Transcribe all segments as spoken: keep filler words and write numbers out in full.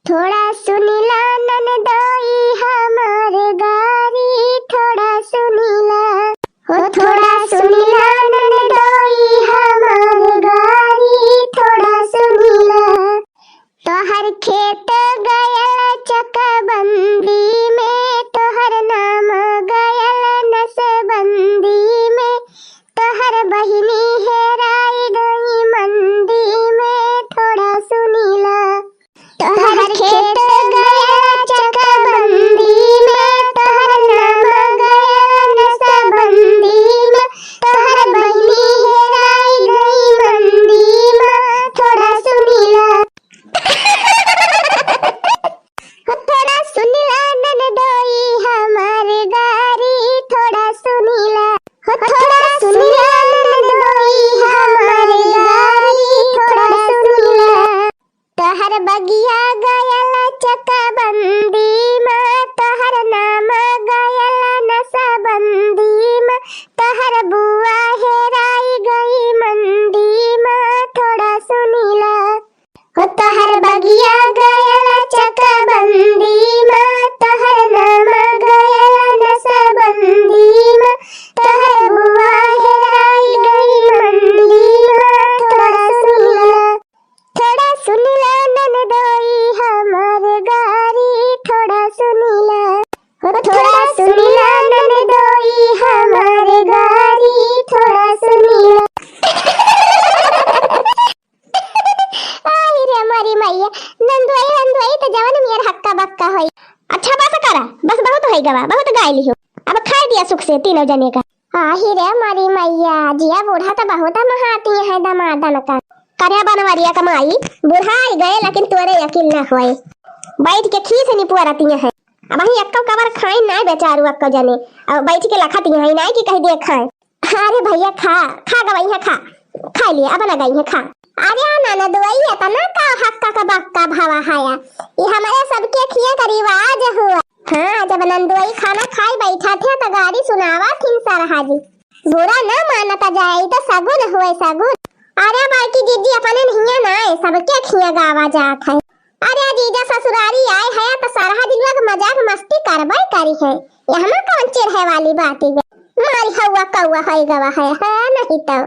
थोड़ा सुनिला ननदोई हमार गारी, थोड़ा सुनिला। हो थोड़ा सुनिला ननदोई हमार गारी, थोड़ा सुनिला। तोहर खेत गयल चकबंदी में, तोहर नाम गयल नसबंदी में, तोहर बहिनी हेराई गई मंदी में, थोड़ा सुनिला। तोहर खेत गयल चकबंदी में, तोहर नाम गयल नसबंदी में, तोहर बहिनी हेराई गई मंदी में, थोड़ा सुनिला। हो थोड़ा सुनिला ननदोई हमार गारी, थोड़ा सुनिला। हो थोड़ा सुनिला ननदोई हमार गारी, थोड़ा सुनिला। तोहर बगिया गयल चकबंदी में, तोहर नाम गयल नसबंदी में, तोहर बुआ हेराई गई मंदी में, थोड़ा सुनिला। हो तोहर बगिया गयल चकबंदी में, तोहर नाम गयल नसबंदी में, तोहर बुआ हेराई गई मंदी में, थोड़ा सुनिला। थोड़ा सुनिला ननदोई हमार गारी, थोड़ा सुनिला। हो थोड़ा सुनिला ननदोई हमार गारी, थोड़ा सुनिला। आई रे मोरी मैया, नंदोई, नंदोई त जवन मियर हक्का बक्का होई। अच्छा बस करा, बस बहुत होई गवा, बहुत गाय लिहो। अब खाए दिया सुख से तीनों जने का। आही रे मोरी मैया, जिया बूढ़ा त बहुत महाती है दमादन का। करे बनवरिया क माई, बुढ़ाई गए लेकिन तोरे अकिल न होए। बैठ के खीस निपुअरती है। अब ही अक्को कबर खाई नाय बेचारू अक्को जने। अब बैठ के लखती है नाय कि कह दिए खाए। अरे भैया खा, खा गवैया खा, खा लिए, अब न गई है खा। अरे ननदोई, इतना का हक्का का बक्का भावा हाया, ये हमारे सबके खिया का रिवाज हुआ। हाँ, जब नंदोई खाना खाई बैठा थे तो गारी सुनावा थिन सरहा जी। बुरा न मानता जाए, ई तो सगुन हुए सगुन। अरे बड़की जीजी अपने नहिया ना है, सबके खिया गावा जात है। अरे जीजा ससुरारी आए है तो सरहा जी लोग मजाक मस्ती करबे करी है, यहाँ कौन चिढ़े वाली बात है? मारी हवा कौआ है गवा है, है नहीं तो।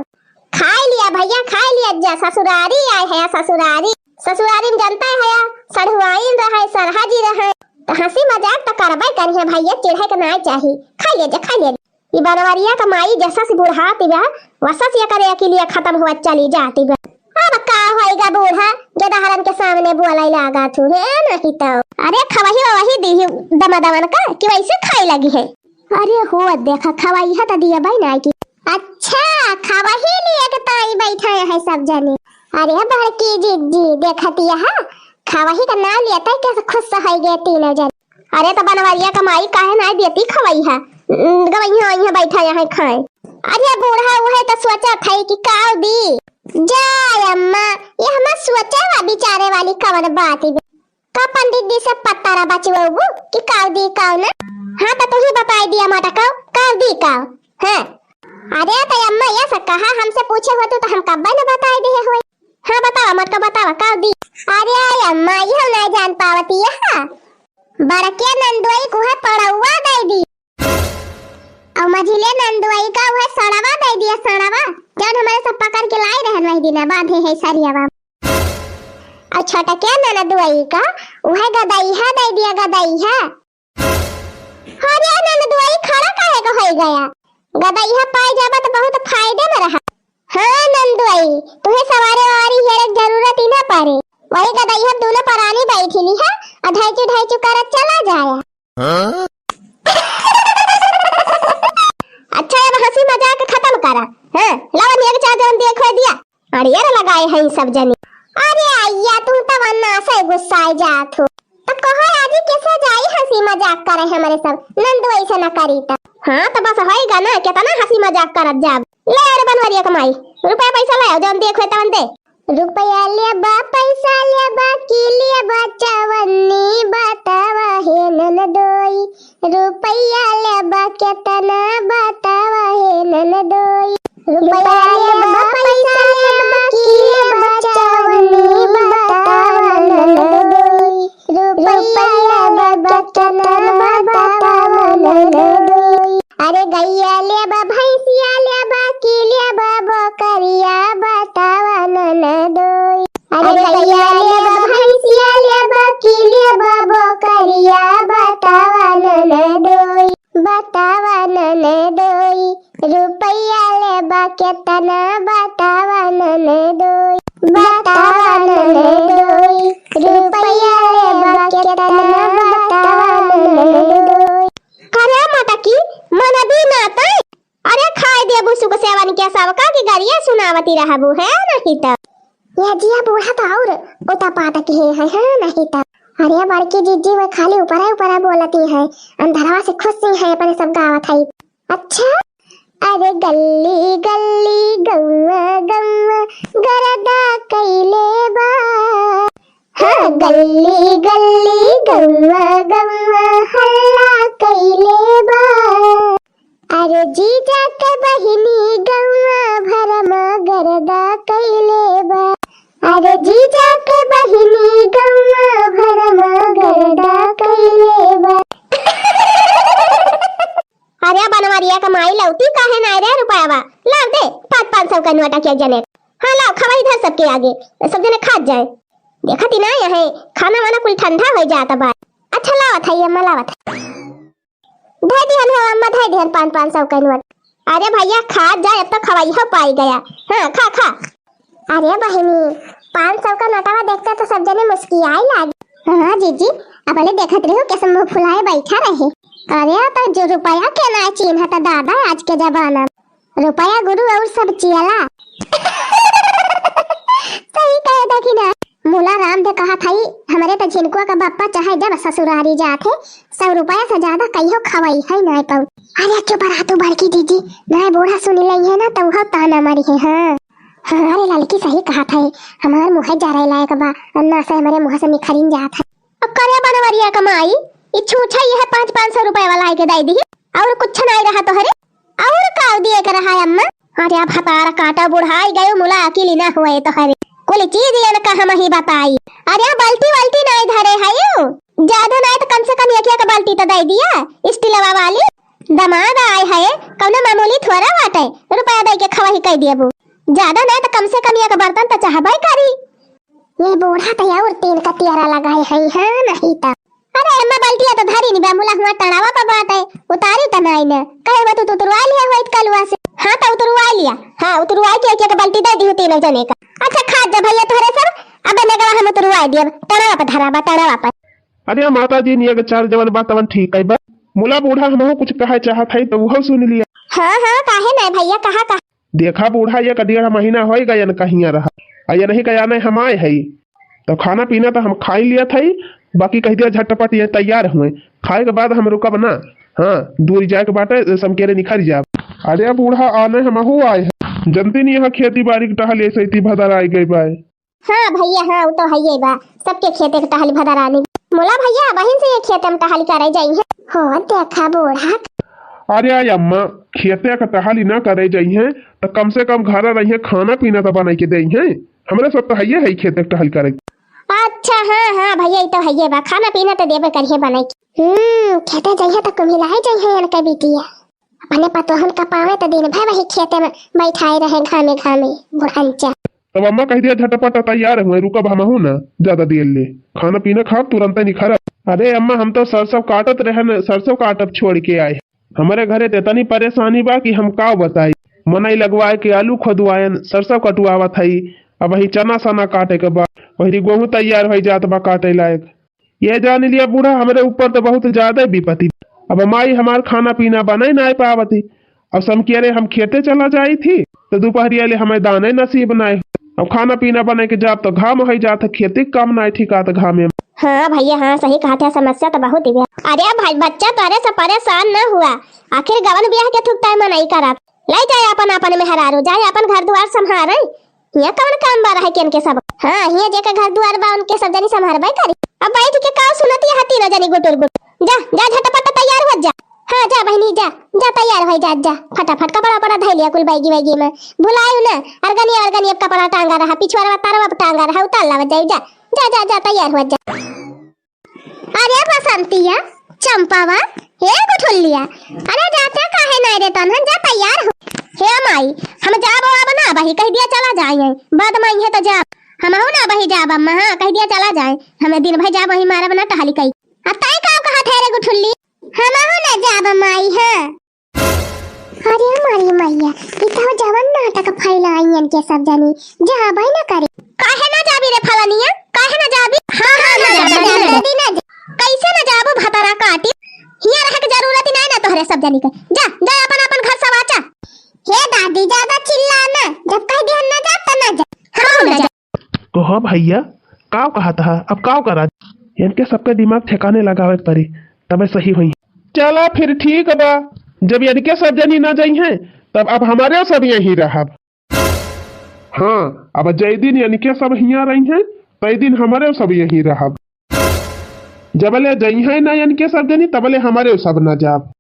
खाई लिया भैया, खाई लिया जा, ससुरारी आए है ससुरारी। ससुरारी में जनता है, सढ़ुआइन रहे, सरहा जी रहे, तो हंसी मजाक तो करबे करी है भैया, चिढ़े के ना चाही। खाई लिया जा, खाई लिया जा। ई बनवरिया का माई जसस बुढ़ाती बा, वसस एकरे अकिलिया खतम होत चली जाती बा। अब का होइगा बूढ़ा, गेदहरन के सामने बोलै लागा थू, हे नहीं तो। अरे खवही वही दीही दमादवन का, कि वैसे खाए लगी है। अरे हो देखा, खवही है तो दिया भाई ना की। अच्छा, खवही लिए के ताई बैठा है सब जने। अरे बड़की जीजी, देखती है, खवही का नाम लेते कैसे खुश हो गए तीनों जने। अरे तो बनवरिया का माई काहे नाय देती खवैया? उम, गवैया वैया बैठा यहाँ खाए। अरे बूढ़ा उहे तो सोचा था कि काव दी। जा अम्मा, ये हमार सोचे वा बिचारे वाली कवन बात है? का पंडित जी से पत्तारा बचवबू कि काव दी काव ना? हाँ तो तू ही बताई दिया माता काव, काव दी काव। हाँ। अरे तो अम्मा ये सब कहा हमसे पूछे हो तू तो हम कब्बे न बताई दिए हुए। हाँ बतावा मटका बतावा काव दी। अरे अम्मा ये हम नहीं जान पावती है। बड़के नंदोई को है पड़ौआ दे दी। और मझिले नंदोई का वह सड़वा दे दिया, सड़वा, जौन हमारे सब पकड़ के लाई रहन वही दिन बांधे है सरियावा। और छोटके नंदोई का वह गदैहा दे दिया, गदैहा। अरे नंदोई खड़ा काहे को हो गया? गदैहा पाई जाबा तो बहुत फायदे में रहा। हाँ नंदोई, तुम्हें सवारी वारी हेरे के जरूरत ही ना पड़े। वही गदैहा दोनों परानी बैठी ली है और ढाईचू ढाईचू करत चला जाया। हाँ? अच्छा, अब हंसी मजाक खतम करा। हाँ, लावा नियर चार जन देखो दिया। अरे यार लगाए हैं सब जने। अरे अइया, तुम तो वन्ना से गुस्साए जात हो। तो कहो आज कैसे जाई हंसी मजाक करे हमारे सब। नंदोई से न करी तो। हाँ, तो बस होएगा ना, कितना हंसी मजाक करत जाब। ले अरे बनवरिया का माई, रुपया पैसा लाओ, जौन देखो तवन दे। रुपया लेबा, पैसा लेबा, की लेबा, चवन्नी बतावा हे ननदोई। रुपया लेबा, केतना बतावा हे ननदोई। रुपया लेबा, पैसा लेबा, की लेबा, चवन्नी बतावा हे ननदोई। रहबू है नहीं तो। ये जिया बूढ़ा तो और उतापात के है, है नहीं तो। अरे बड़की जीजी वह खाली ऊपरा ऊपरा बोलती है, अंदरवा से खुश ही है, अपने सब गावत है। अच्छा। अरे गल्ली गल्ली गौवा गौवा गरदा कैले बा। हाँ, गल्ली गल्ली गौवा गौवा हल्ला कैले बा। अरे जीजा के बहिनी गौवा भरमा गरदा कैले बा। अरे जीजा के बहिनी गौवा भरमा गरदा कैले बा। अरे बनवरिया का माई लौती काहे नाय रे रुपयावा? लाव दे पाँच पाँच सौ का नोटा के जने। हाँ लाव खवाई धर सबके आगे, सब जने खात जाए। देखत ही ना है खाना वाना कुल ठंडा हो जाता बा। अच्छा लावत है ये अम्मा लावत है। धर दिहन हो अम्मा, धर दिहन पाँच पाँच सौ का नोट। अरे भैया खात जाए, अब तो खवाई हो पाई गया। हाँ खा खा। अरे बहिनी, पाँच सौ का नोटवा देखते तो सब जने मुस्कियाए लागे। हाँ जीजी, अब ले देखत रहो कैसे मुंह फुलाए बैठा रहे। अरे तो जो रुपया के ना चिन्ह था दादा आज के जमाना में। रुपया गुरु और सब चियला। सही कहे देखी ना, मुला राम दे कहा था, हमरे तो झिनकुआ का बप्पा चाहे जब ससुरारी जात है, सौ रुपया से ज्यादा कहियो खवाई है ना पाऊ। अरे चुप रहा तू बड़की जीजी, ना बूढ़ा सुन लई है ना तो वह ताना मारी है। हाँ, हाँ, अरे ललकी सही कहा था, हमार मुँह जरे लायक बा, अन्ना से हमारे मुँह से निखरिन जात है। अब करे बनवरिया कमाई, ई छूछा ये है पाँच पाँच सौ रुपया वाला आके दे दी, और कुछ नहीं रहा तोहरे, और का दिए के रहा अम्मा? अरे अब हतार काटा बुढ़ाई गयो, मुला अकेली ना हुए तोहरे, कुल चीज ये का हम ही बताई। अरे बल्टी वल्टी नहीं धरे है यू, ज्यादा नहीं तो कम से कम एक एक बाल्टी तो दे दिया, स्टीलवा वाली। दमाद आए है, कौनो मामूली थोड़ा बाटे, रुपया दे के खवाही कह दियबू। ज्यादा नहीं तो कम से कम एक बर्तन तो चाहबे करी। ये बूढ़ा तो और तीन का तियारा लगाए है, हाँ नहीं तो। अरे अम्मा बल्टिया तो धरी नहीं बा, मुला हुआ टड़ावा पर बाटे, उतारी तो नहीं न। कहे बा तू तो उतरवा लिया हुआ कलुआ से। हाँ तो उतरवा लिया, हाँ उतरवा के एक एक बल्टी दे दी तीनों जने का। अच्छा खा जा भैया तोहरे सब, अब ने गवा हम उतरवा दिया, टड़ावा पर धरा बा, टड़ावा पर। अरे माता जी, निया के चाल जवन बा तवन ठीक है बा। मुला बूढ़ा हमहू कुछ कहे चाहत है तो उहो सुन लिया। हाँ, हाँ, काहे नहीं भैया, कहा, कहा। देखा बूढ़ा, एक डेढ़ महीना होई गयन कहिया रहा, आ ये नहीं कया नहीं हम आए है, तो खाना पीना तो हम खाई लिया था, बाकी कह दिया झटपट ये तैयार हुए, खाए के बाद हम रुकब ना। हाँ, दूर जाए के बाटे, समकेरे निखर जाब। अरे बूढ़ा, आने हमहू आए है, जनती नहीं यहाँ खेती बाड़ी के टहल ऐसे इतनी भदर आए गए बाए। हाँ भैया, हाँ, वो तो हइये बा, सबके खेते के टहली भदरानी। मुला भैया, बहिन से ये खेते में टहली करे जाई है। हो, देखा बूढ़ा। अरे आई अम्मा, खेते के टहली ना करे जाई है, तो कम से कम घर रही है, खाना पीना तो बनाई के दे है। हमरे सब तो हइये है खेते के टहली करे। अच्छा, हाँ, हाँ भैया, ये तो हइये बा, खाना पीना तो देबे करिए बनाई के। हम्म, खेते जाइए तो कुम्हिलाए जाई है इनके बिटिया। अपने पतोहन का पावे तो दिन भर वही खेते में बैठाए रहे घामे घामे, बुढ़ंचा। तब अम्मा कह दिया, "झटपट तैयार हुए, रुकब हमहू ना ज्यादा देर ले, खाना पीना खाब, तुरंते निखरब।" अरे अम्मा, हम तो सरसों काटत रहन, सरसों काटत छोड़ के आए। हमरे घरे तो इतनी परेशानी बा कि हम का बताई। मनई लगवाए के आलू खोदवायन, सरसों कटवावत हई, अब वही चना सना काटे के बा, वही गोहूं तैयार हो जात बा काटे लायक। ये जान लिया बूढ़ा, हमरे ऊपर तो बहुत ज्यादा विपत्ति। अब माई हमार खाना पीना बने नाय पावत ही। अब समकिया रे हम खेते चला जाई थी, तो दोपहरिया ले हमें दाने नसीब नाय हो। अब खाना पीना बने के जाब तो घाम हो जात है, खेती के काम नाय ठिकात घामे में। हाँ भैया, हाँ, सही कहा था, समस्या तो बहुत ही बा। अरे भाई, बच्चा तोरे से परेशान न हुआ, आखिर गवन ब्याह के थुकता है मनई करत। ले जाए अपन, अपन मेहरारू, जाए अपन घर दुआर संभारे। हियाँ कवन काम बा रहे के इनके सब? हाँ, हियाँ जेकर घर दुआर बा, उनके सब जनी संभारबे करी। अब बैठ के का सुनत यहाँ तीनों जनी गुटुर गुटुर? जा, जा, झटपट तैयार हो जा। हाँ, जा बहिनी, जा, जा तैयार हो जा, जा। फटाफट कपड़ा उपड़ा धइ लिया कुल बैगी वैगी में। भुलायु ना, अरगनिया, अरगनिया कपड़ा टांगा रहा, पिछुआरवा तारवा पे टांगा रहा, उतार लावत जाई, जा, जा, जा, जा तैयार हो जा। अरे बसंतिया, चंपावा, हे गुठुल्लिया, अरे जाते काहे नाय रे तनहन, जा तैयार हो। हे माई, हम जाब अब ना बही, कह दिया चला जाए, बाद में है तो जाब। हमहू ना बही जाब अम्मा, हाँ, कह दिया चला जाए, हमें दिन भर जाब वही मारब ना टहली कई। अब ताई का कहा थे रे गुठुल्ली? हमहू ना जाब माई, हाँ। अरे हमारी मैया, ई तो जवन नाटक फैलाइयन के सब जनी, जाबे न करे। काहे ना जाबी रे फलनिया? काहे ना जाबी? हाँ, हाँ, ना जाबी, ना जाबी। कैसे ना जाबू भतारा काटी? हियाँ रहे के जरूरत ही नहीं ना तोहरे सब जनी के। जा, जा अपन, अपन घर सवाचा। हे दादी, ज्यादा चिल्ला ना, जब कह दिहन ना हाँ भइया, काव कहत ह, अब काव करा? इनके सबके दिमाग ठिकाने लगावे के पड़ी, तबे सही होई। चला फिर ठीक बा, जब इनके सब जनी ना जइहैं, तब अब हमरे सब यहीं रहब। हाँ, अब जय दिन इनके सब हियाँ रहिहैं, तय दिन हमरे सब यहीं रहब। जबले जइहैं ना इनके सब जनी, तबले हमरे सब ना जाब।